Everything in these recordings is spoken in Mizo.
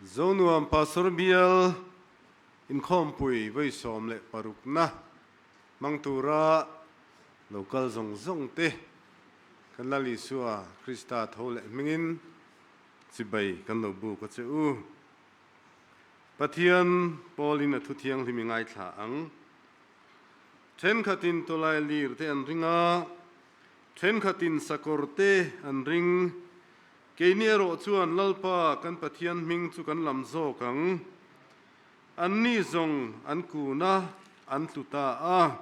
Zonuam Pastor Bial inkhawmpui vawi 16 na hmang tura lo kal zawng zawng te kan Lal Isua Krista tho leh hmingin chibai kan lo buk a che u. Pathian pawlin a thu thianghlim i ngaithla ang. Thenkhatin tawlai lir te an ring a, thenkhatin sakawr te an ring. Keini erawh chuan Lalpa kan Pathian hming chu kan lam zawk ang. Anni zawng an kun a, an tlu ta a.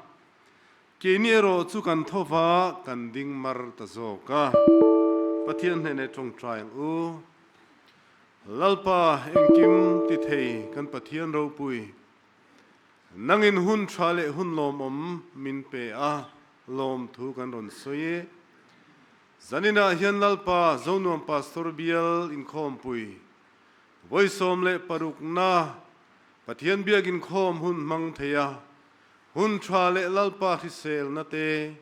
Keini erawh chu kan tho va, kan ding mar ta zawk a. Pathian hnenah tawngtai ang u. Lalpa engkim ti thei kan Pathian ropui, nangin hun tha leh hun lawmawm min pe a, lawmthu kan rawn sawi e. Zaninah hian Lalpa Zonuam Pastor Bial inkhawmpui vawi 16 na Pathian biak inkhawm hun hmang thei a, hun tha leh Lalpa hriselna te,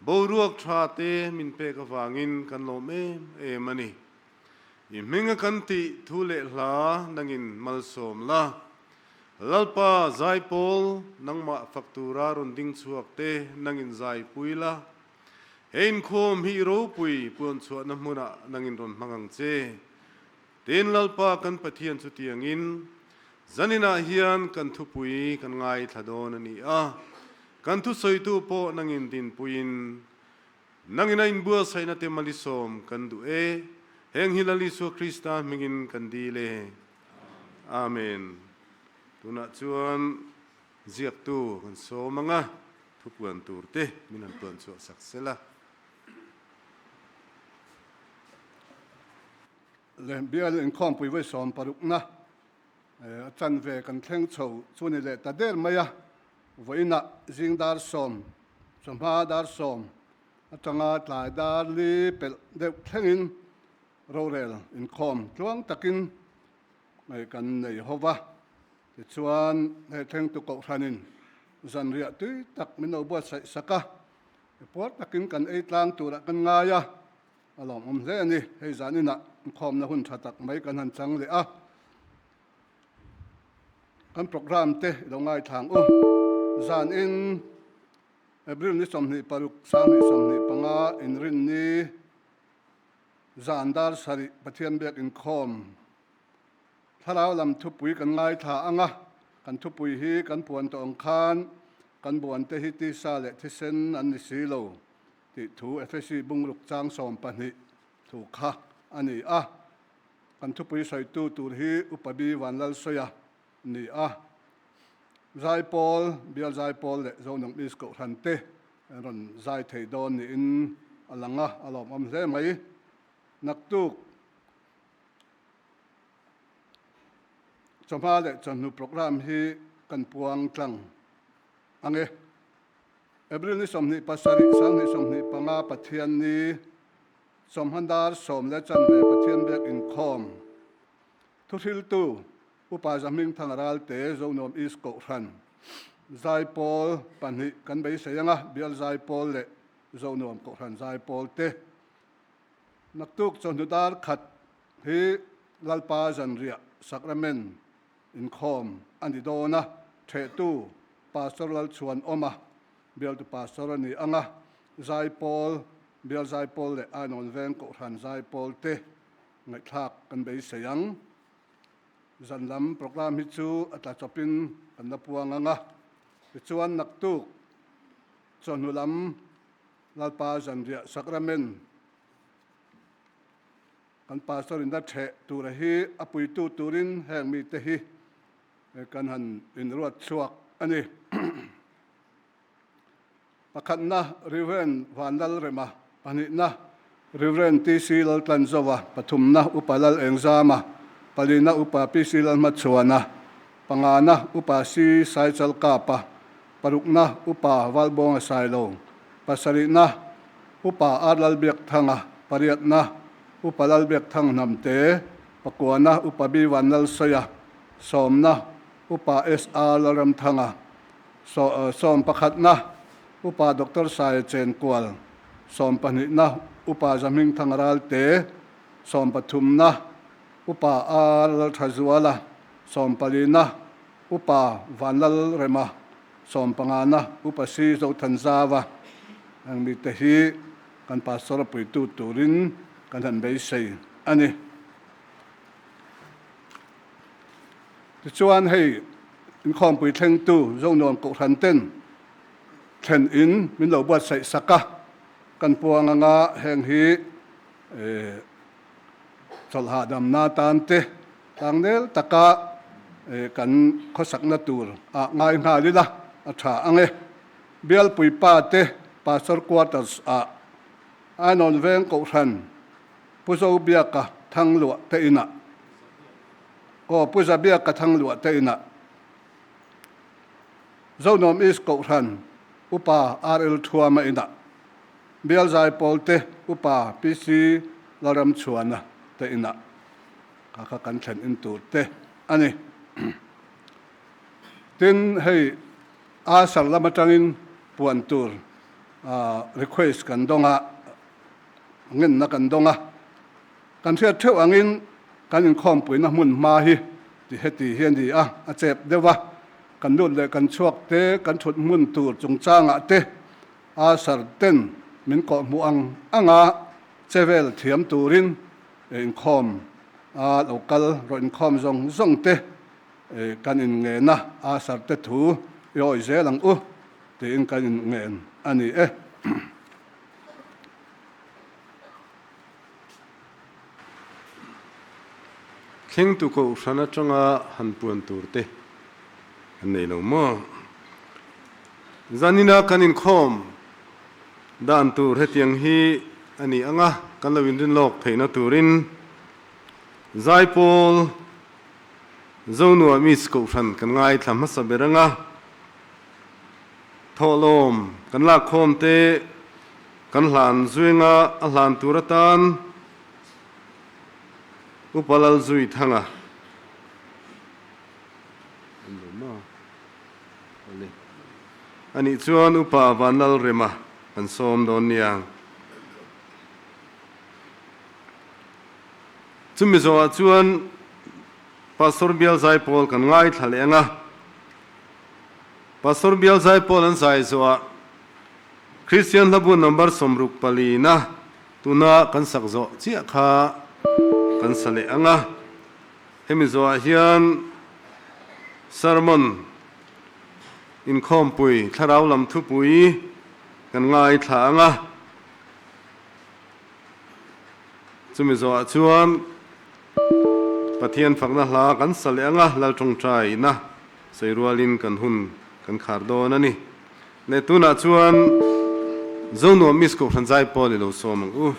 boruak tha te min pek avangin kan lawm em em a ni. I hminga kan tih thu leh hla nangin malsawm la. Lalpa zaipawl nangmah fak tura rawn ding chhuak te nangin zaipui la. He inkhawm hi i ropui puanchhuahna hmunah nangin rawn hmang ang che. Tin, Lalpa kan Pathian chutiangin zaninah hian kan thupui kan ngaithla dawn a ni a, kan thusawitu pawh nangin dinpuiin Nangin a inbuatsaihna te malisawm kan duh e, heng hi Lal Isua Krista hmingin kan dil e. Amen. Tunah chuan ziaktu kan sawm ang a, thupuan tur te min han tuan chhuah sak sel a. Leh bial inkhawmpui vawi 16na a chanve kan thleng chho chu ni leh ta der mai a. Vawiinah zing dar sawm, chawhma dar sawm atanga tlai dar li pelh deuh thlengin rorel inkhawm tluang takin kan nei ho va. Tichuan he thlengtu kohhranin zanriah tui tak min lo buatsaih sak a, puar takin kan ei tlang turah kan ngai a, a lawmawm hle a ni. Hei zaninah inkhawmna hun tha tak mai kan han chang leh a. Kan program te i lo ngaithla ang u. Zan in April ni 26, 2025 inrinni zan dar sarih Pathian biak inkhawm thlarau lam thupui kan ngaithla ang a. Kan thupui hi kan puan tawh ang khan kan buan te hi tisa leh thisen an ni si lo tih thu Efesi bungruk chang 12 thu kha a ni a. Kan thupui sawitu tur hi Upa B Vanlalsawia ni a. Zaipawl, Bial Zaipawl leh Zonung East Kohhran te an rawn zai thei dawn niin a lang a, a lawmawm hle mai. Naktuk chawhma leh chawhnu programme hi kan puang tlang ang e. April ni 27, 2025 Pathianni Sawmhma dar sawm leh chanve Pathian biak inkhawm thuhriltu Upa Zahming Thanga Ralte Zonuam East Kohhran Zaipawl pahnih kan beisei anga Bial Zaipawl leh Zonuam Kohhran Zaipawl te naktuk chawhnu dar khat hi Lalpa Zanriah Sacrament inkhawm a ni dawn a, thehtu Pastor Lalchhuanawma Bialtu Pastor a ni anga Zaipawl Bial Zaipawl leh Ainawn Veng Kohhran Zaipawl te ngaihthlak kan beisei ang. Zan lam programme hi chu a tla chawpin kan la puang ang a. Tichuan naktuk chawhnu lam Lalpa Zanriah Sacrament kan Pastor in a theh tura hi a puitu turin heng mite hi kan han inruat chhuak a ni. Pakhatna Rev. Vanlalrema, pahnihna Rev. TC Laltlanzova, pathumna Upa Lal Engzama, palina Upa PC Lalhmachhuana, pangana Upa C Saichalkapa, parukna Upa Valbawnga Sailo, pasarihna Upa R Lalbiakthanga, pariatna Upa Lalbiakthang Hnamte, pakuana Upa B Vanlalsawia, sawmna Upa SR Lalramthanga, Sawm pakhatna Upa Doctor Saia Chenkual, sawm pahnihna Upa Zahmingthang Ralte, sawm pathumna Upa R Lalthazuala, sawmpalina, Upa Vanlalrema, sawmpangana, Upa C Zothanzava, heng mite hi kan Pastor a puitu turin kan han beisei a ni. Tichuan hei inkhawmpui thlengtu Zonuam Kohhran ten thlen in min lo buatsaih sak a, kan puang anga heng hi chawlh hahdamna tan te tlangnel taka kan khawsakna tur ah ngai nghal ila a tha ang e. Bialpui pa te Pastor Quarters ah Ainawn Veng Kohhran Pu Zobiaka Thangluah te inah aw Pu Zabiaka Thangluah te inah Zonuam East Kohhran Upa RL Thuama inah Bial Zaipawl te Upa PC Lalramchhuana te inah kha kha kan thlen in tur te a ni. Tin, hei Asar lam atangin puan tur request kan dawng a, ngenna kan dawng a. Kan hriat theuh angin kan inkhawmpuina hmun hma hi ti heti hi a ni a, a chep deuh a. Kan lut leh kan chhuak te, kan thut hmun tur chungchangah te Asar ten min kawhhmuh ang anga che vel thiam turin inkhawm a lo kal rawh inkhawm zawng zawng te kan inngen a, Asar te thu i awih zel ang u tiin kan inngen a ni e. Thlengtu Kohhran atanga han puan tur te an nei lo maw? Zanina kan inkhawm dan tur hetiang hi a ni ang a, kan lo inrin lawk theihna turin Zaipawl Zonuam East Kohhran kan ngaithla hmasa ber ang a, thawhlawm kan lakkhawm te Kan hlan zuinga a hlan tur atan Upa Lalzui Thanga a nih chuan Upa Vanlalrema kan sawm dawn nia. Chumi zawhah chuan Pastor Bial Zaipawl kan ngaithla leh ang a. Pastor Bial Zaipawl an zai zawhah Kristian hlabu number 64 na tuna kan sak zawh chiah kha kan sa leh ang a, hemi zawhah hian sermon inkhawmpui thlarau lam thupui kan ngaithla ang a, chumi zawhah chuan Pathian fakna hla kan sa leh ang a, Lal tawngtaina sawi rualin kan hun kan khar dawn a ni. Leh tunah chuan Zonuam Miss Kohhran Zaipawl i lo sawm ang u.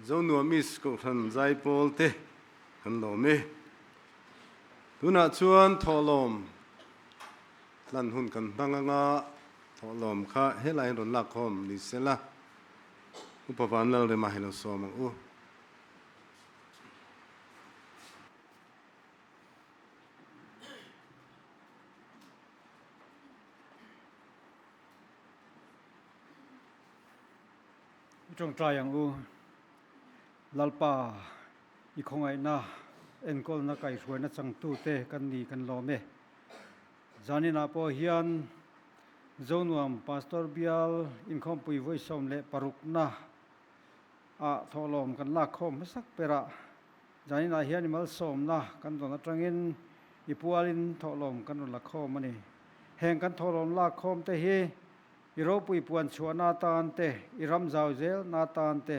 Zonuam East Kohhran Zaipawl te kan lawm e. Tunah chuan thawhlawm tlan hun kan hmang anga thawhlawm kha helaiin rawn lakkhawm ni sela Upa Vanlalrema hi lo sawm ang u. I tawngtai ang u. Lalpa, i khawngaihna enkawlna kaihhruaina changtute kan ni kan lawm e. Zaninah pawh hian Zonuam Pastor Bial inkhawmpui vawi 16 na ah thawhlawm kan lak khawm hmasak berah Zaninah hian i malsawmna kan dawn atangin i pualin thawhlawm kan rawn la khawm a ni. Heng kan thawhlawm lak khawm te hi i ropui puan chhuahna atan te, i ram zau zelna atan te,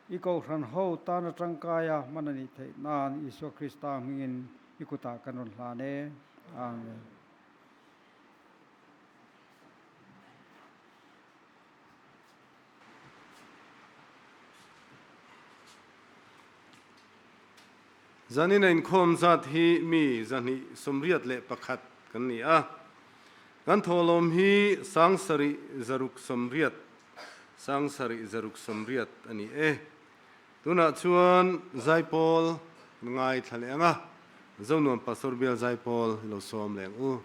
i kohhran ho tana tangkaia hman a nih theih nan Isua Krista hmingin i kutah kan rawn hlan e. Amen. Zanin a inkhawm zat hi mi 281 kan ni a. Kan thawhlawm hi 7680, 7680 a ni e. Tunah chuan Zaipawl kan ngaithla leh ang a, Zonuam Pastor Bial Zaipawl i lo sawm leh ang u.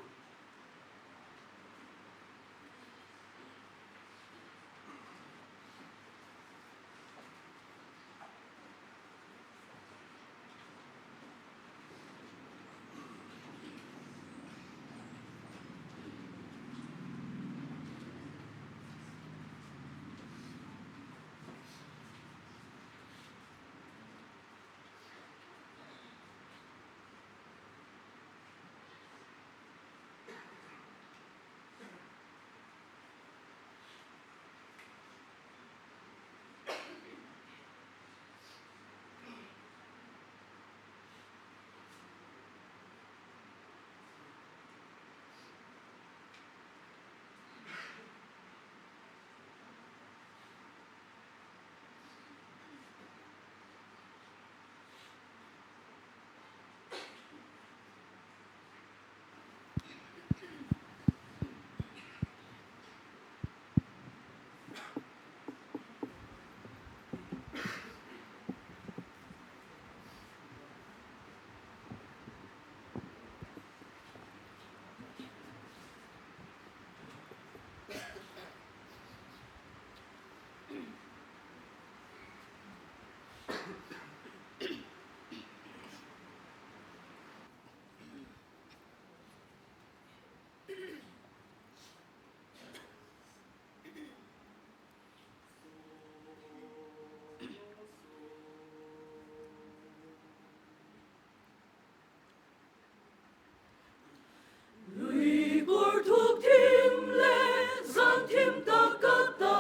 Lui kawr thuk thim leh zan thim tak ka ta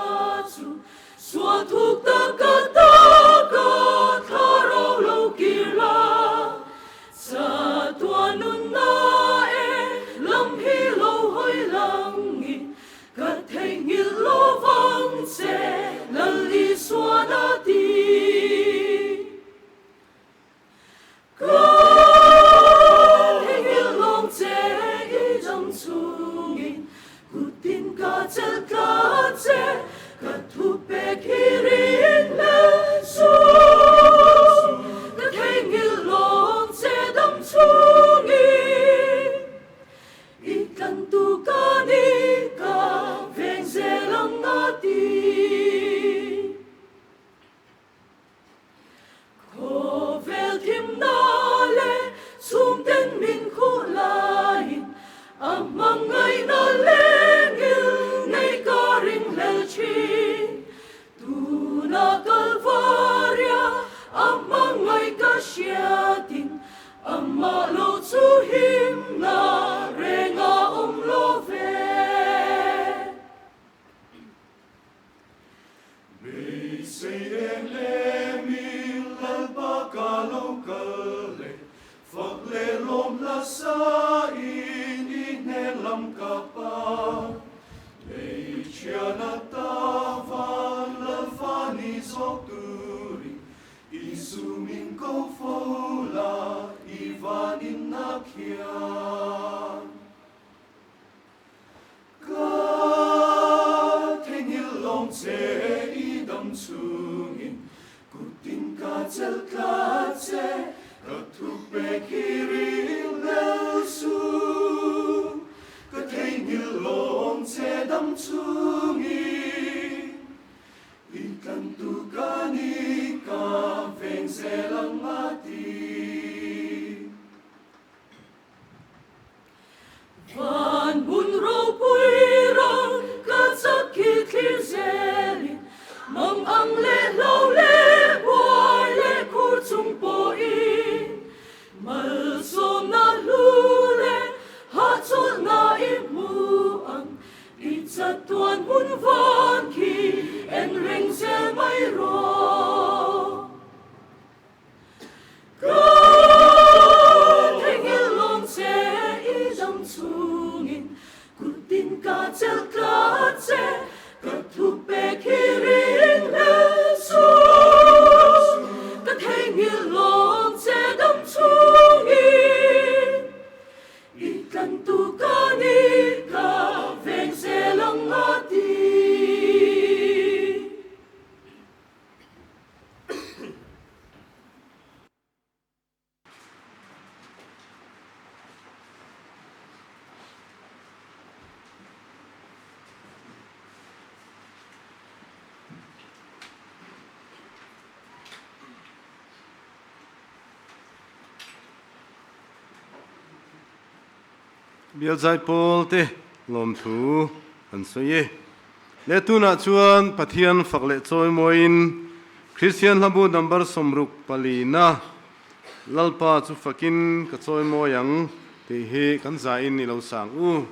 chu sual thuk tak ka ta ka thlarau lo kir la chatuan nunna e lam hi lo hawi langin ka theihnghilh lo vang che Lal Isuan a ti. Ka theihnghilh lawng che i dam chungin kuttin ka chelh tlat che ka thupek hi ring hmel suh ka theihnghilh lawng che dam chungin i tlantu ka ni ka veng zel ang a ti. Khawvel thimna leh chhungten min khuh laiin a hmangaihna lengil nei ka ringhlel thin. Tuna Kalvaria a hmangaih ka hriatin amah lo chu himna reng a awm lo ve. Beisei em em in Lalpa ka lo kal e, fak leh lawm hla in i hnen lam ka pan. Lei thian ata van Lalfa ni zawk turin. Isu min ko fo la i vanin na khian. Ka theihnghilh lawng che i dam chungin kuttin ka chelh tlat che, ka thupek hi ring hlel suh. Ka theihnghilh lawng che dam chungin i tlantu ka ni, ka veng zel ang a ti. Van hun ropui rang ka chak khi thlir zelin, mang ang leh hlo leh buai leh khur chung pawhin, malsawmna hlu leh hahchawlhna i hmu ang, i chatuan hun van khi en reng zel mai rawh. Ka theihnghilh lawng che i dam chungin kuttin ka chelh tlat che, ka thupek hi ring hlel suh. Ka theihnghilh lawng che dam chungin i tlantu ka ni, ka veng zel ang a ti. Bialzai pawl te lawmthu an sawi e. Leh tunah chuan Pathian fak leh chawimawiin Kristian hlabu number 64na Lalpa chu fakin ka chawimawi ang tih hi kan zain i lo sang u.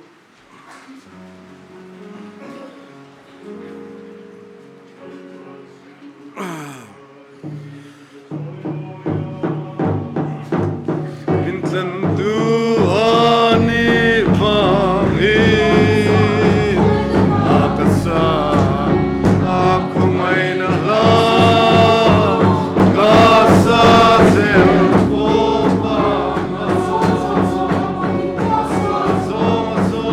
Min tlantu a nih vangin a ka sa a khawngaihna hla ka sa zel fo vang a. Zawng a zawng.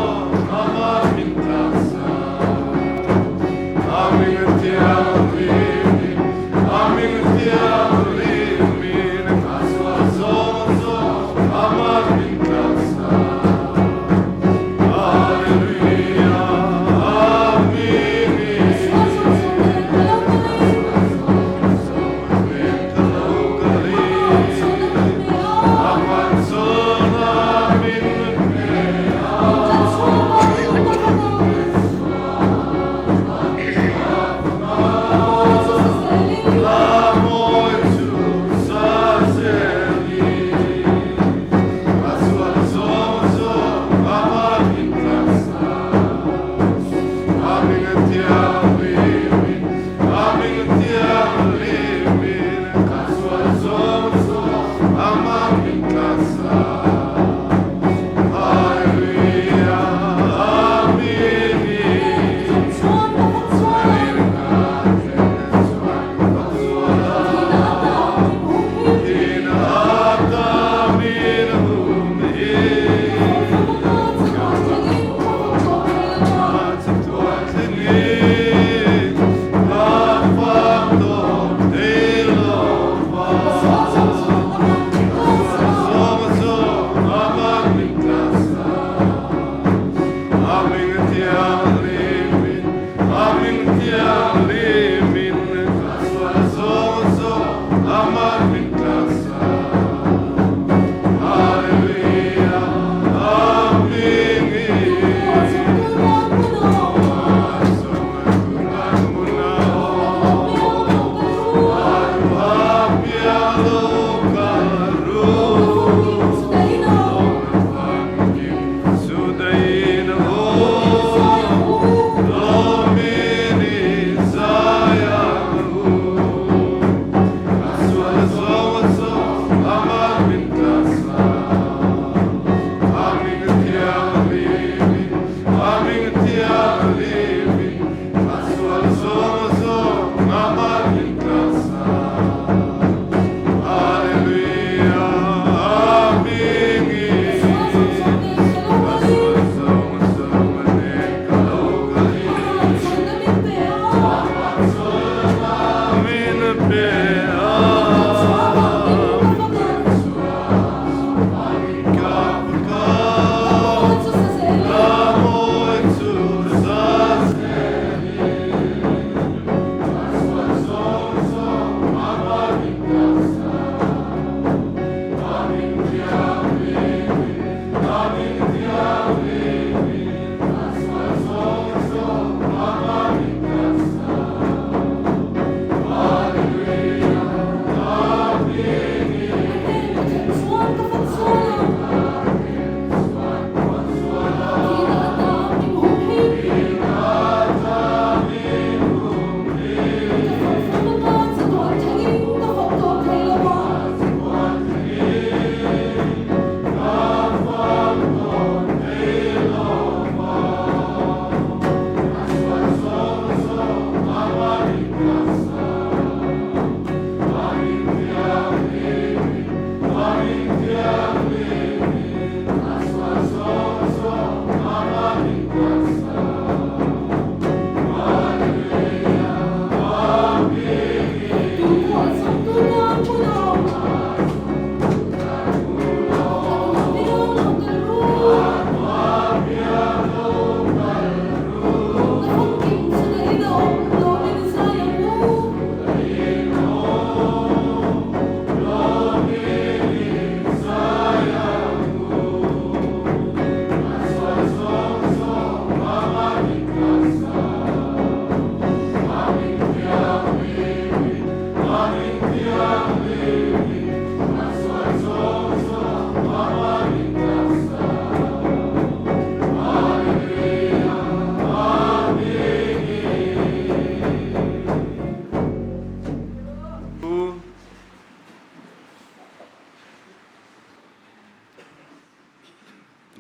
pe a.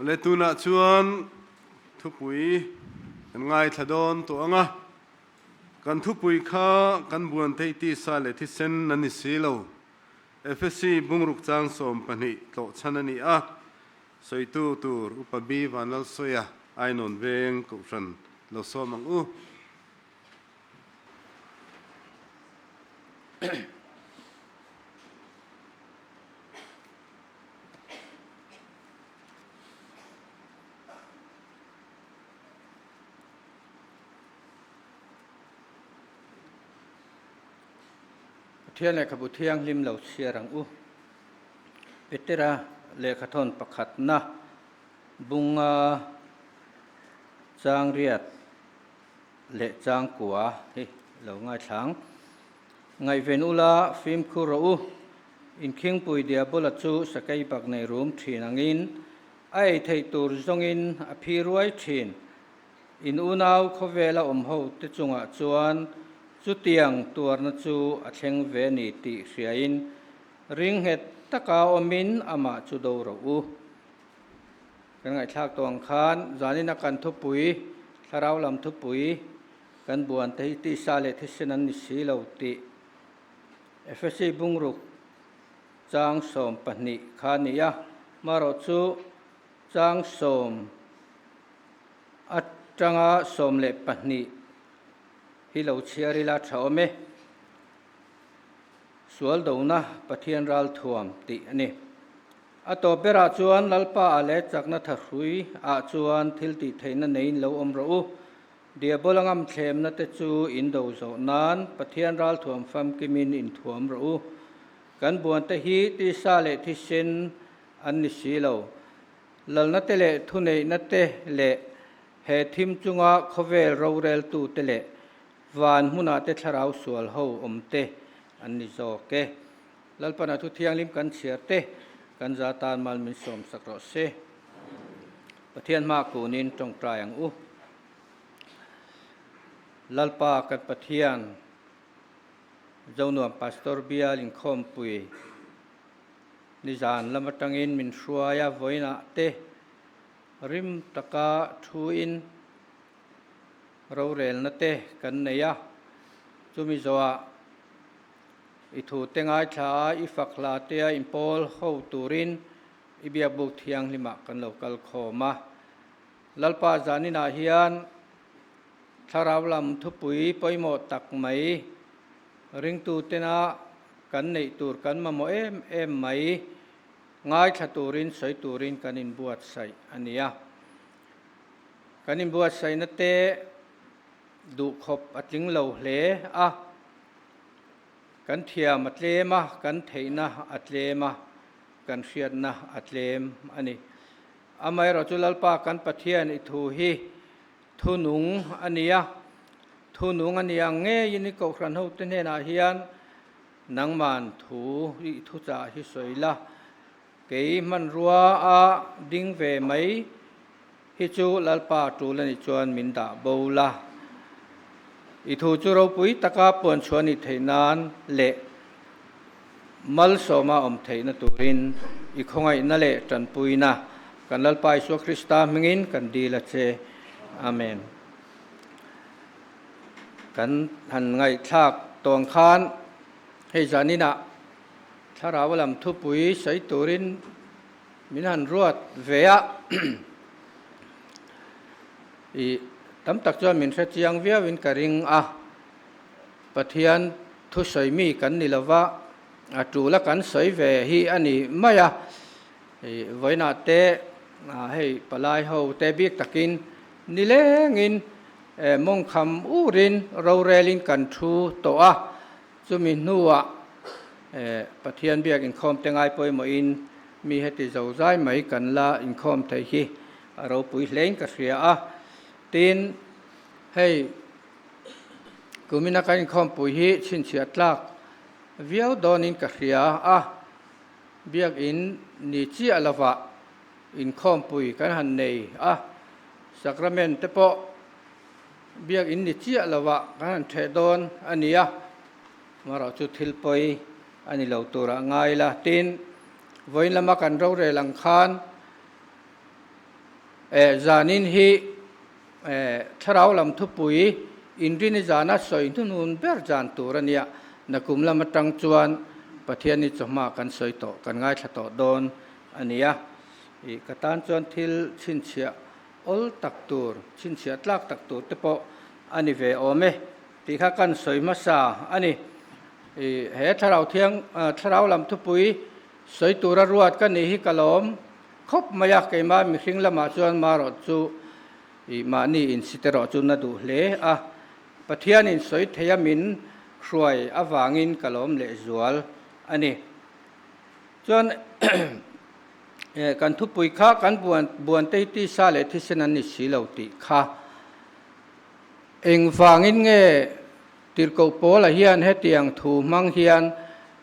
Le tunah chuan thupui kan ngaithla dawn tawh ang a, kan thupui kha kan buan theih tisa leh thisen a ni si lo. Efesi bungruk chang 12 tlawhchhan a ni a, sawitu tur Upa B Vanlalsawia Ainawn Veng Kohhran lo sawm ang u. Pathian lehkhabu thianghlim lo chhiar ang u. Petera lehkhathawn pakhatna bunga changriat leh changkua hi lo ngaithlang. Ngaihven ula fimkhur rawh u. Inkhingpui Diabola chu sakei bak nei rum thin angin a ei theih tur zawngin a phi ruai thin. In unau khawvela awm ho te chungah chuan chutiang tuarna chu a thleng ve ni tih hriain ringnghet taka awmin amah chu do rawh u. Kan ngaihthlak tawh ang khan zanina kan thupui, thlarau lam thupui, Kan buante hi tisa leh thisen an ni si lo tih Efesi bungruk chang 12 kha a ni a, marawh chu chang sawm atanga 12 hi lo chhiar ila tha awm e. Sual dona Pathian ral thuam tih a ni. A tawp berah chuan Lalpa ah leh chakna thahrui ah chuan thil tih theihna neiin lo awm rawh u. Diabola ngamthlemna te chu in do zawh nan Pathian ralthuam famkimin in thuam rawh u. Kan buante hi tisa leh thisen an ni si lo. Lalna te leh thuneihna te leh he thim chunga khawvel roreltu te leh van hmunah te thlarau sual ho awm te an ni zawk e. Lalpana thu thianghlim kan chhiar te kan za tan mal min sawm sak rawh se. Pathian hma kunin tawngtai ang u. Lalpa kan Pathian, Zonuam Pastor Bial inkhawmpui nizan lam atangin min hruai a, vawiinah te rim taka thuin rorelna te kan nei a, chumi zawhah i thute ngaithla a, i fak hla te a inpawl ho turin i biakbuk thianghlimah kan lo kal khawm a. Lalpa zaninah hian thlarau lam thupui pawimawh tak mai Ringtutena kan neih tur kan mamawh em em mai ngaithla turin sawi turin kan inbuatsaih a ni a. Kan inbuatsaihna te duhkhawp a tling lo hle a, kan thiam a tlem a, kan theihna a tlem a, kan hriatna a tlem a ni. Amaherawhchu Lalpa kan Pathian i thu hi Thu nung a ni a, thu nung a ni ang ngeiin i kohhran hote hnenah hian nangman thu i thuchah hi sawi la, kei hmanrua a ding ve mai hi chu Lalpa tul a nih chuan min dah bo la. I thu chu ropui taka puanchhuah a nih theih nan leh malsawma awm theihna turin i khawngaihna leh tanpuina kan Lalpa Isua Krista hmingin kan dil a che. Amen. Kan han ngaihthlak tawng khan hei zaninah thlarau lam thupui sawi turin min han ruat ve a. I tam tak chuan min hrechiang viauin ka ring a. Pathian thusawi mi kan ni lova, a tula kan sawi ve hi a ni mai a. Vawiinah te hei palai ho te bik takin nilengin mawngkham urin rorelin kan thu tawh a, chumi hnuah Pathian biak inkhawm te ngai pawimawhin mi heti zozai mai kan la inkhawm thei hi a ropui hlein ka hria a. Tin, hei Kumina kan inkhawmpui hi chhinchhiah tlak viau dawnin ka hria a, biakinn ni chiah lovah inkhawmpui kan han nei a, sacrament te pawh biakinn ni chiah lovah kan han theh dawn a ni a, amaherawh chu thil pawi a ni lo turah ngai la. Tin, vawiin lama kan rorel ang khan zanin hi Thlarau lam thupui inrini zana sawi hnunun ber zan tur a nia. Nakum lam atang chuan Pathiani chawhma kan sawi tawh, kan ngaithla tawh dawn a nia. Ih, ka tan chuan thil chhinchhiah awl tak tur, chhinchhiah tlak tak tur te pawh a ni ve awm e tih kha kan sawi hmasa a ni. Ih, he thlarau thiang, thlarau lam thupui sawi tura ruat ka nih hi ka lawm. Khawp mai a, keimah mihring lamah chuan marawh chu ih mahni insit erawh chu na duh hle a, Pathianin sawi thei a min hruai avangin ka lawm leh zual a ni. Chuan kan thupui kha kan buan buante hi tisa leh thisen an ni si lo tih kha engvangin nge Tirhkoh Paula hian hetiang thu hmang hian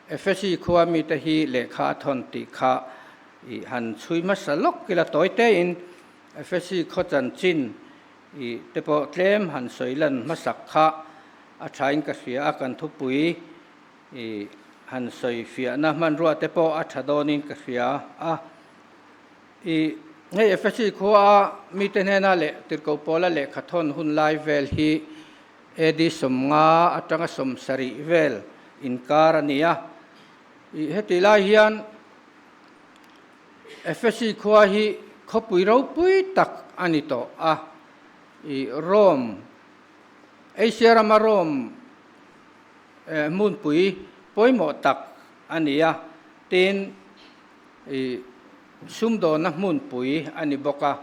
Efesi khua mite hi lehkha a thawn tih kha i han chhui hmasa lawk ila tawi tein Efesi khaw chanchin i te pawh tlem han sawi lan hmasak kha a thain ka hria a, kan thupui i han sawi fiahna hmanrua te pawh a tha dawnin ka hria a. I hei Efesi khua a mite hnena leh Tirhkoh Paula lehkha thawn hun lai vel hi AD 50 atanga 70 vel inkar a ni a. I heti lai hian Efesi khua hi khawpui ropui tak a ni tawh a. I Rome, Asia rama Rome hmunpui pawimawh tak a ni a. Tin, i sumdawnna hmunpui a ni bawk a.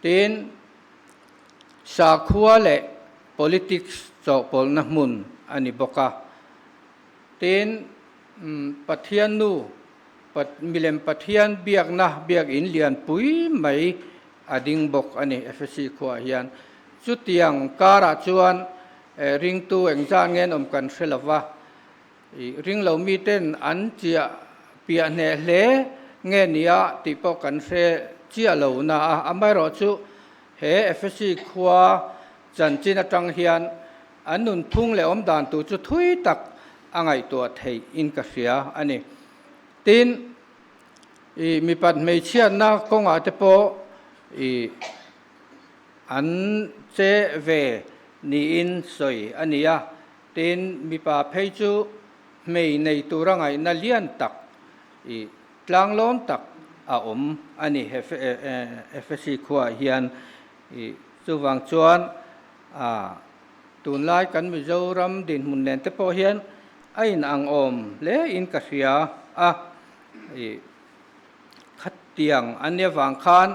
Tin, sakhua leh politics chawhpawlhna hmun a ni bawk a. Tin, Pathian nu, milem Pathian biakna biakinn lianpui mai a ding bawk a ni Efesi khuaah hian. Chutiang karah chuan ringtu engzat nge an awm kan hre lo va, ring lo miten an chiah piah hneh hle nge nia tih pawh kan hre chiah lo na a. Amaherawhchu he Efesi khua chanchin atang hian An nunphung leh awm dan tur chu thui tak a ngaihtuah theih in ka hria a ni. Tin, i mipat hmeichhiatna kawngah te pawh i an che ve niin sawi a ni a. Tin, mipa phei chu hmei nei tura ngaihna lian tak i tlanglawm tak a awm a ni Efesi khuaah hian. I chuvang chuan a. Tunlai kan Mizoram dinhmun nen te pawh hian a inang awm hle in ka hria a. Ih khatiang an nia vang khan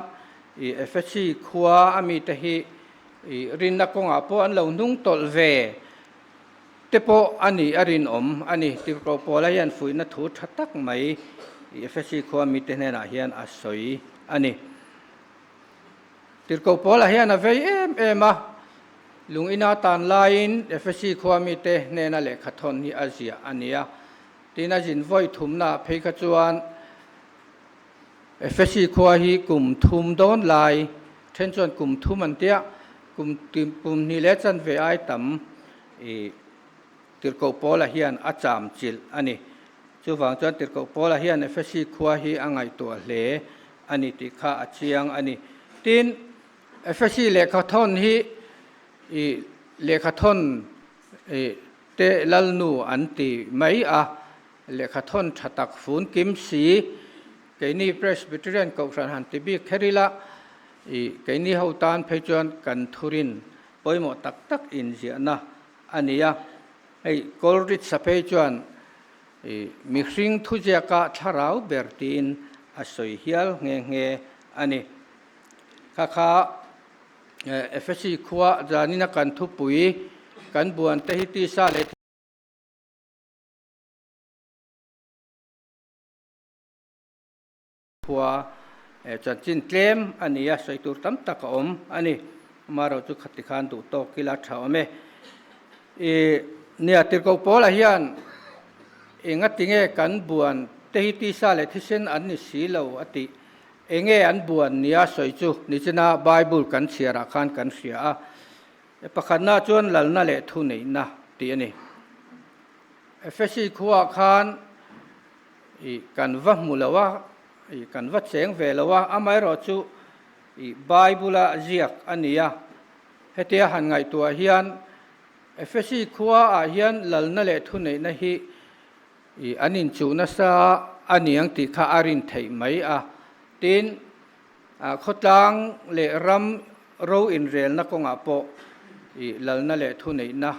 ih Efesi khua a mite hi ih rinna kawngah pawh an lo hnung tawlh ve te pawh a nih a rinawm a ni. Tirhkoh Paula hian fuihna thu tha tak mai ih Efesi khua mite hnenah hian a sawi a ni. Tirhkoh Paula hian a vei em em a, lung ina tan laiin Efesi khua mite hnena lehkha thawn hi a ziah a ni a. Tin, a zin vawi thumnaah phei kha chuan Efesi khua hi kum thum dawn lai, then chuan kum thum an tia, kum kum hnih leh chanve ai tam i Tirhkoh Paula hian a cham chilh a ni. Chuvang chuan Tirhkoh Paula hian Efesi khua hi a ngaihtuah hle a ni tih kha a chiang a ni. Tin, Efesi lehkhathawn hi i lehkhathawn i te lalnu an ti mai a, lehkhathawn tha tak fun kim si, keini Presbyterian Kohhran han ti bik kher ila, i keini ho tan phei chuan kan thurin pawimawh tak tak inziahna a ni a. Hei Coleridge-a phei chuan i mihring thuziaka thlarau ber tiin a sawi hial nghe nghe a ni. Kha kha Efesi khua zanina kan thupui kan buan te hi tisa leh Khua chanchin tlem a ni a, sawi tur tam tak a awm a ni. Amaherawh chu khati khan duh tawk ila tha awm e. I nia Tirhkoh Paula hian enga tinge kan buan te hi tisa leh thisen an ni si lo a tih. Enge an buan nia sawi chu nichina Bible kan chhiarah khan kan hria a. Pakhatna chuan lalna leh thuneihna tih a ni. Efesi khuaah khan I kan va hmu lo a, i kan va cheng ve lo a, amaherawhchu i Bible-a ziak a ni a. Hetia han ngaihtuah hian Efesi khuaah hian lalna leh thuneihna hi i an inchuh nasa a niang tih kha a rin theih mai a. Tin, khawtlang leh ram ro inrelna kawngah pawh i lalna leh thuneihna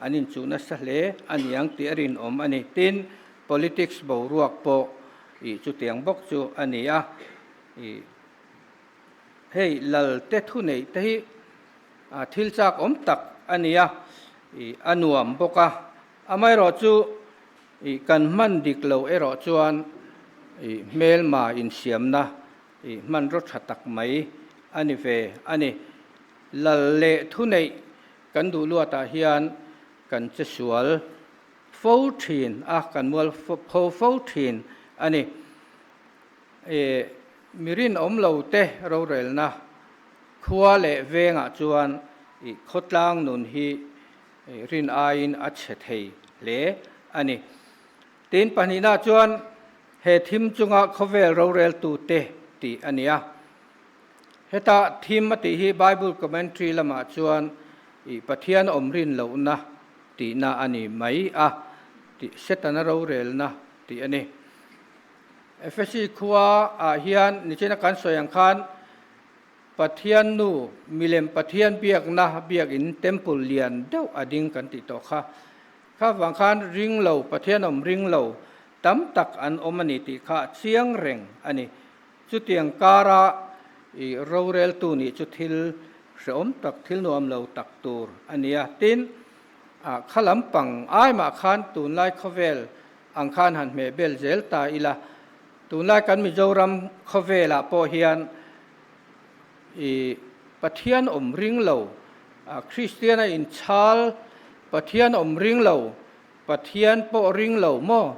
an inchuh nasa hle a niang tih a rinawm a ni. Tin, Politics boruak pawh ih chutiang bawk chu a ni a, ih hei lal te thu neih te hi thil chak awm tak a ni a, ih a nuam bawk a, amaherawh chu ih kan hman dik lo erawh chuan ih hmelma insiamna ih hmanraw tha tak mai a ni ve a ni. Lal leh thu neih kan duh luatah hian kan che sual fo thin a, kan mual pho fo thin a ni. E, mi rinawm lo te rorelna khua leh vengah chuan i khawtlang nun hi rin aiin a chhe thei hle a ni. Tin, pahnihna chuan he thim chunga khawvel roreltu te tih a ni a. Heta thim a tih hi Bible commentary lamah chuan i Pathian awm rin lohna tihna a ni mai a, tih Setana rorelna tih a ni. Efesi khua ah hian nichina kan sawi ang khan Pathian nu milem Pathian biakna biakin temple lian deuh a ding kan tih tawh kha. Kha vang khan ring lo Pathian awm ring lo tam tak an awm a ni tih kha chiang reng a ni. Chutiang kara i roreltu nih chu thil hrehawm tak, thil nuam lo tak tur a ni a. Tin, a kha lampang ai mah khan tunlai khawvel ang khan han hmeh bel zel ta ila. Tunlai kan Mizoram khawvelah pawh hian i Pathian awm ring lo, Kristian a inchhal, Pathian awm ring lo, Pathian pawh ring lo maw?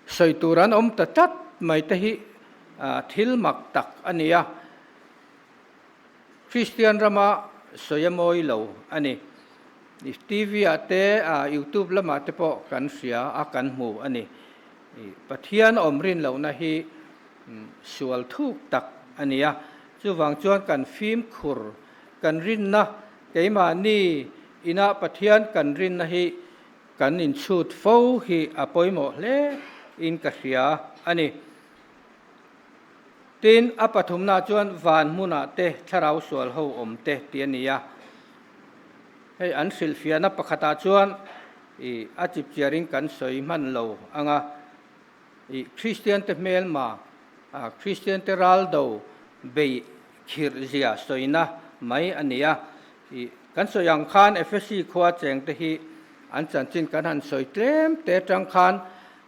Sawi tur an awm ta tlat mai te hi thil mak tak a ni a, Kristian rama sawi a mawi lo a ni. TV ah te, YouTube lamah te pawh kan hria a, kan hmu a ni. Pathian awm rin lohna hi sual thuk tak a ni a, chuvang chuan kan fimkhur, kan rinna, keimahni ina Pathian kan rinna hi Kan inchhut fo hi a pawimawh hle in ka hria a ni. Tin, a pathumna chuan van hmunah te thlarau sual ho awm te tih a ni a. Hei an hrilhfiahna pakhatah chuan i a chipchiarin kan sawi hman lo ang a, i Kristiante hmelma, Kristiante raldo bei khirh zia sawina mai a ni a. I kan sawi ang khan Efesi khua chengte hi an chanchin kan han sawi tlem te atang khan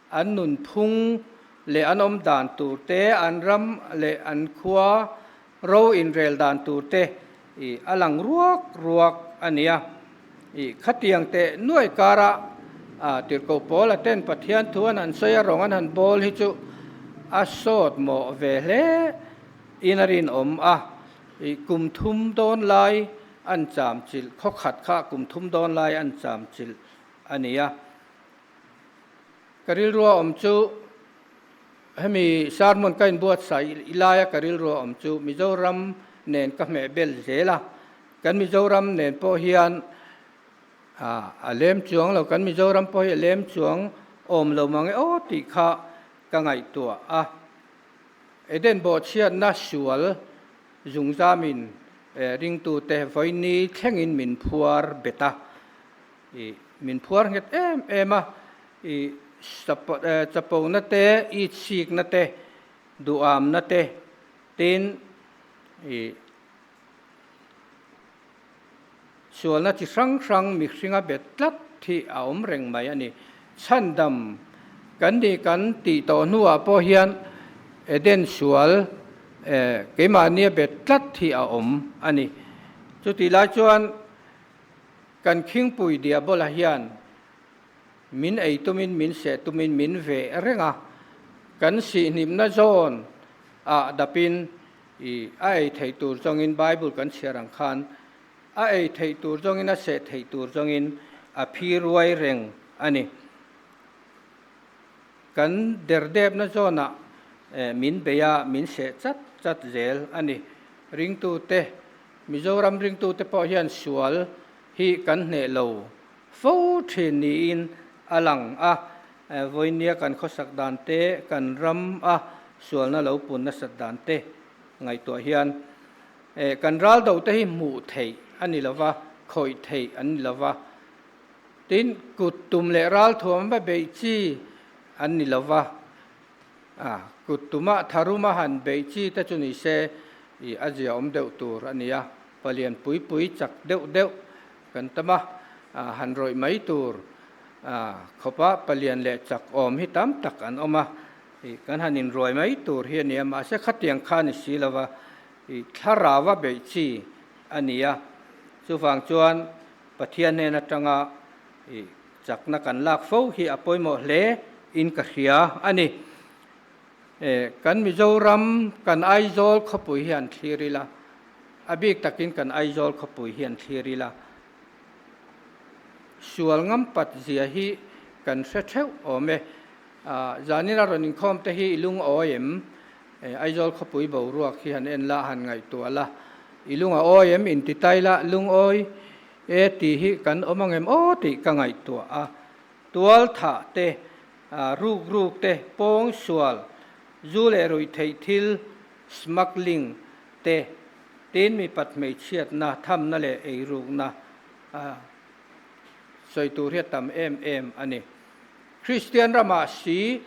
an nunphung leh an awm dan tur te, an ram leh an khua ro inrel dan tur te i a lang ruak ruak a nia. I khatiang teh nuai kara Tirhkoh Paula ten Pathian thu an han sawi a, rawng an han bawl hi chu a sawt mawh ve hle in a rinawm a. I kum thum dawn lai an cham chilh, khaw khat kha kum thum dawn lai an cham chilh a nia. Ka rilrua awm chu hemi sermon ka inbuatsaih laia ka rilrua awm chu Mizoram nen ka hmeh bel zel a, kan Mizoram nen pawh hian a lem chuang lo, kan Mizoram pawh hi a lem chuang awm lo mang e aw tih kha ka ngaihtuah a. Eden bawhchhiatna sual zungzamin ringtute vawiini thlengin min phuar bet a. I min phuar nghet em em a, i chapona te, i chhikna te, duhamna te, tin i sualna chi hrang hrang mihringa bet tlat hi a awm reng mai a ni. Chhandam kan nih kan tih tawh hnuah pawh hian Eden sual keimahnia bet tlat hi a awm a ni. Chutih lai chuan Kan khingpui Diabola hian min ei tumin min seh tumin min veh reng a, kan sihnimna zawn ah dapin i a ei theih tur zawngin Bible kan chhiar ang khan a ei theih tur zawngin a seh theih tur zawngin a phi ruai reng a ni. Kan derdepna zawnah min bei a, min seh chat chat zel a ni. Ringtute Mizoram ringtute pawh hian sual hi kan hneh lo fo thin niin a lang a, vawinia kan khawsak dan te, kan ram a sualna lo pun nasat dan te ngaihtuah hian kan ral do te hi hmuh theih a ni lova, khawih theih an ni lova, tin kut tum leh ral thuam va beih chi an ni lova. A, kut tuma tharuma han beih chi te chu ni se i a zia awm deuh tur a nia, palian pui pui chak deuh deuh kan tam a, han rawih mai tur khawpa palian leh chak awm hi tam tak an awm a, i kan han inruai mai tur hi a nia, mahse khatiang kha a ni si lova, i thlarau a beih chi a nia, chuvang chuan Pathian hnen atanga i Chakna kan lak fo hi a pawimawh hle in ka hria a ni. Kan Mizoram, kan Aizawl khawpui hi an thlir ila, a bik takin kan Aizawl khawpui hi an thlir ila, sual ngam pat zia hi kan hre theuh awm e. Zanin a rawn inkhawm te hi i lungawi em? Aizawl khawpui boruak hi han en la, han ngaihtuah la, i lungawi em? Intitai la, lungawi E tih hi kan awm ang em aw tih ka ngaihtuah a, tual thah te, ruk ruk te, pawng sual, zu leh ruih theih thil, smuggling, te, tin mipat hmeichhiatna, thamna leh eirukna sawi tur hi a tam em em a ni. Kristian ramah si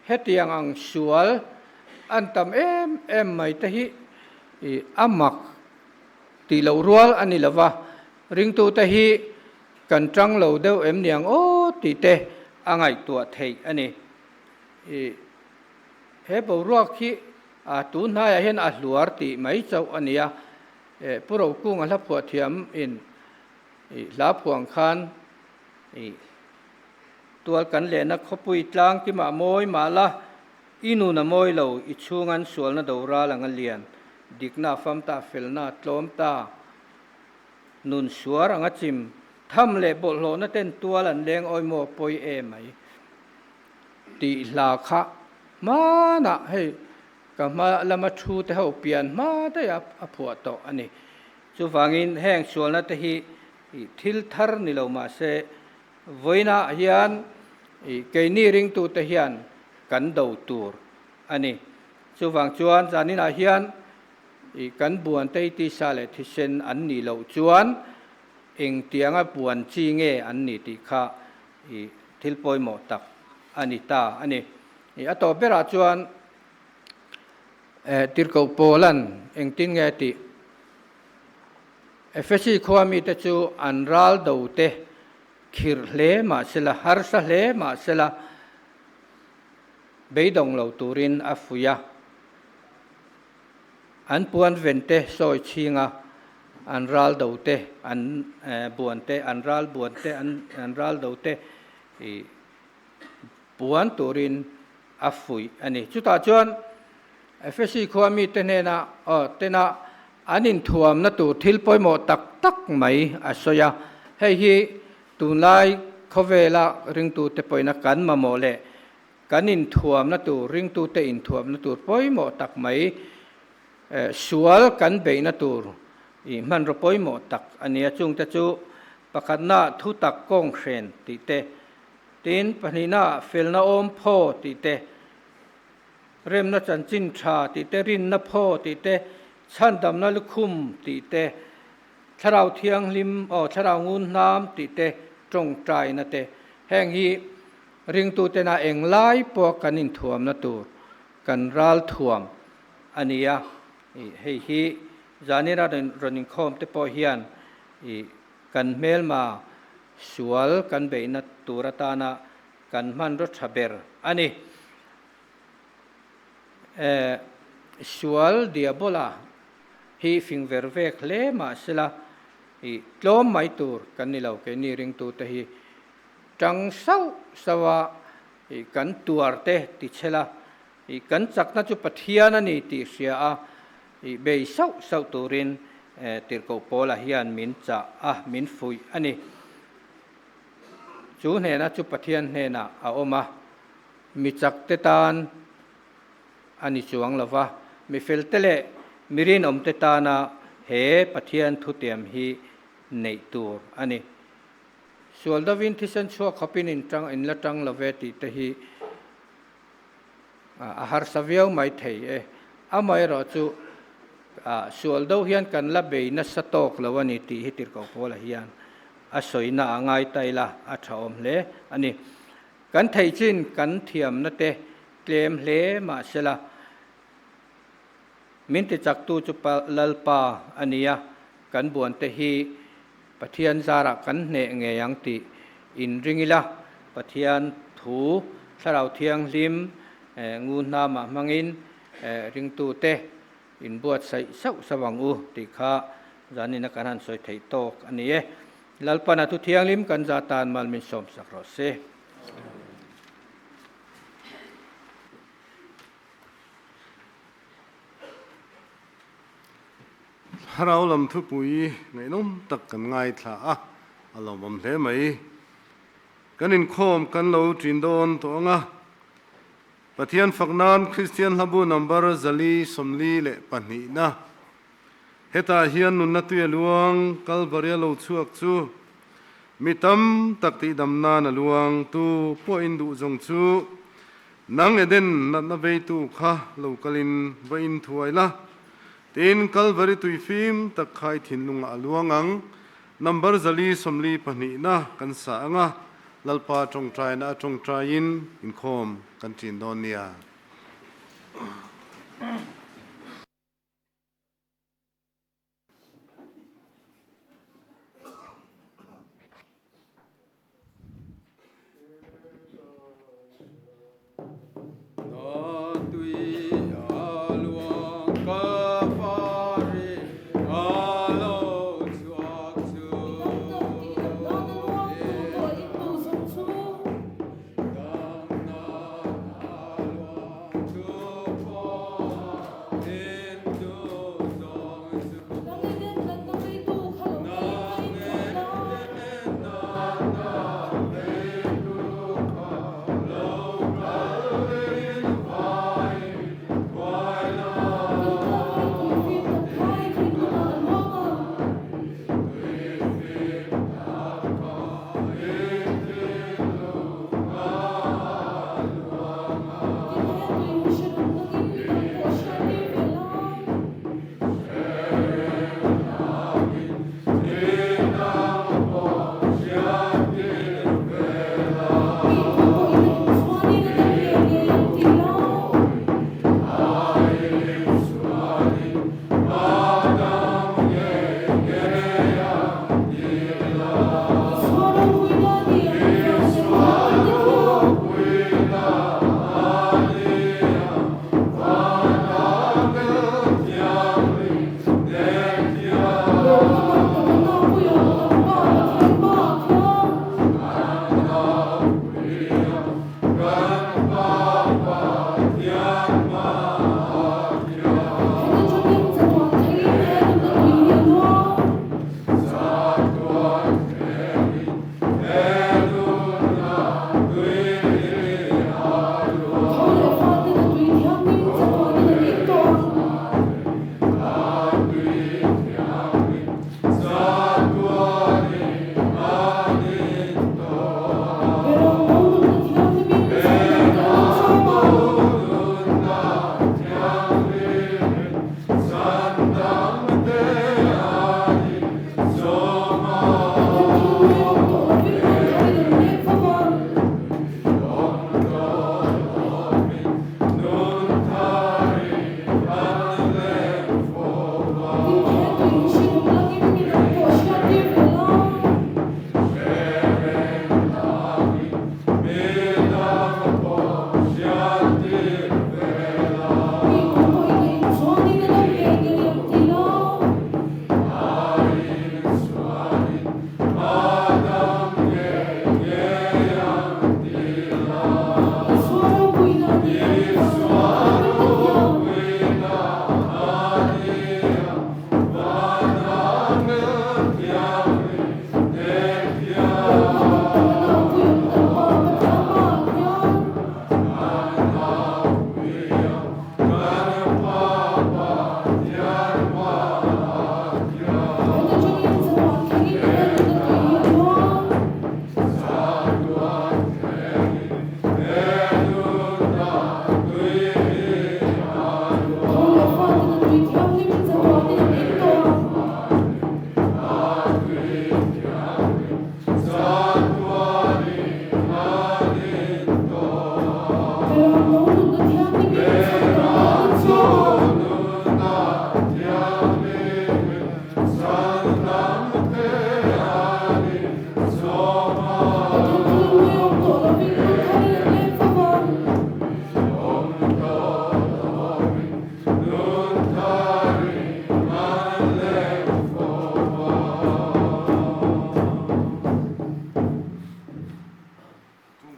hetiang ang sual an tam em em mai te hi a mak Tih loh rual a ni lova, ringtute hi kan tang lo deuh em niang aw tih te a ngaihtuah theih a ni. I he boruak hi a tun hnaiah hian a hluar tih mai chauh a ni a, Pu Rokunga hla phuah thiam in i hla phuang khan i tual kan lehna khawpui tlang kimah mawi mah la, I nun a mawi lo, i chhungan sualna do ral ang a lian, dikna a fam ta, felna a tlawm ta, nun suar ang a chim, tham leh bawlhhlawhna ten tual an leng awi maw pawi e mai tih hla kha hmanah hei ka hma lama thu te ho pian hma daih a a phuah tawh a ni. Chuvangin heng sualna te hi thil thar ni lo mahse Vawiinah hian keini ringtute hian kan do tur a ni. Chuvang chuan zaninah hian kan buante hi tisa leh thisen an nih loh chuan Engtianga buan chi nge an ni tih kha i thil pawimawh tak a ni ta a ni. I a tawp berah chuan Tirhkoh Paula'n engtin nge tih Efesi khua mite chu an ral do te khirh hle mahsela, harsa hle mahsela beidawng lo turin a fuih a. An puan ven te sawi chhing a, an ral do te, an buan te, an ral buan te, an ral do te i puan turin a fuih a ni. Chutah chuan Efesi khua mite hnena aw tena an inthuamna tur thil pawimawh tak tak mai a sawi a. Hei hi tunlai khawvela ringtute pawhina kan mamawh leh Kan inthuamna tur, ringtute inthuamna tur pawimawh tak mai, sual kan beihna tur i hmanraw pawimawh tak a ni a. Chungte chu pakhatna thu tak kawng hren tih te, tin pahnihna felna awm phaw tih te, remna chanchin tha tih te, rinna phaw tih te, chhandamna lukhum tih te, Thlarau Thianghlim, aw Thlarau Ngun Hnam tih te, tawngtaina te, heng hi ringtutena englai pawh kan inthuamna tur kan ral thuam a ni a. I hei hi zanina rawn inkhawm te pawh hian i kan hmelma sual kan beihna tur atana kan hmanraw tha ber a ni. Sual diabola hi fing ver vek hle mahsela i tlawm mai tur kan ni lo keini ringtute hi tang sauh sauh a i kan tuar te ti chhela i kan chakna chu Pathian a ni tih hria a i bei sauh sauh turin Tirhkoh Paula hian min chah a min fuih a ni. Chu hnena chu Pathian hnenah a awm a. Mi chakte tan a ni chuang lo va, mi felte leh mi rinawmte tana he Pathian thutiam hi neih tur a ni. Sual dovin thisen chhuak khawpin in tang in la tang lo ve tih te hi a harsa viau mai thei e. Amaherawh chu sual do hian kan la bei nasa tawk lo a ni tih hi Tirhkoh Paula hian a sawina a ngai ta ila a tha awm hle a ni. Kan theih chin kan thiamna te tlem hle mahsela, min tichaktu chu Lalpa a ni a, kan buante hi Pathian zarah kan hneh ngei ang tih inring ila, Pathian thu Thlarau Thianghlim ngu hnamah hmangin ringtute inbuatsaih sauh sauh ang u tih kha zanina kan han sawi theih tawk a ni e. Lalpan a thu thianghlim kan za tan mal min sawmsak rawh se. Thlarau lam thupui ngaihnawm tak kan ngaithla a, a lawmawm hle mai. Kan inkhawm kan lo ṭin dawn tawh ang a, Pathian fak nan Kristian hlabu number 442 na Hetah hian nunna tui a luang, Kalvari a lo chhuak chu mi tam tak tihdam nan a luang, tu pawhin duh zawng chu nang Eden natna veitu kha lo kalin va inthuai la, tiin Kalvari tui fim tak kha i thinlungah a luang ang. Number 442 na kan sa ang a, Lalpa tawngtaina a tawngtaiin inkhawm kan ṭin dawn nia.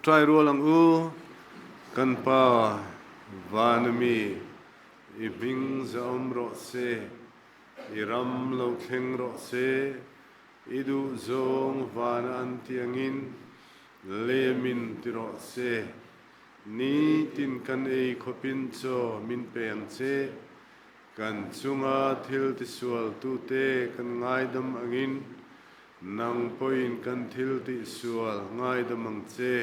Ṭawngṭai rual ang u, Kan Pa vana mi, i hming zahawm rawh se, i ram lo thleng rawh se, i duh zawng vana an ti angin lemin ti rawh se. Nitin kan ei khawpin chaw min pe ang che, kan chunga thil tisualtute kan ngaidam angin Nang pawhin kan thil tihsual ngaidam ang che,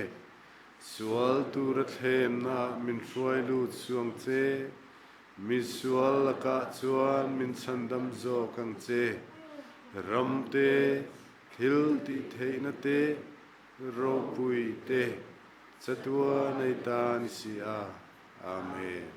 sual tura thlemna min hruai lut suang che, mi sual lakah chuan min chhandam zawk ang che, ram te, thil tihtheihna te, ropui te, chatuan ei ta ni si a. Amen.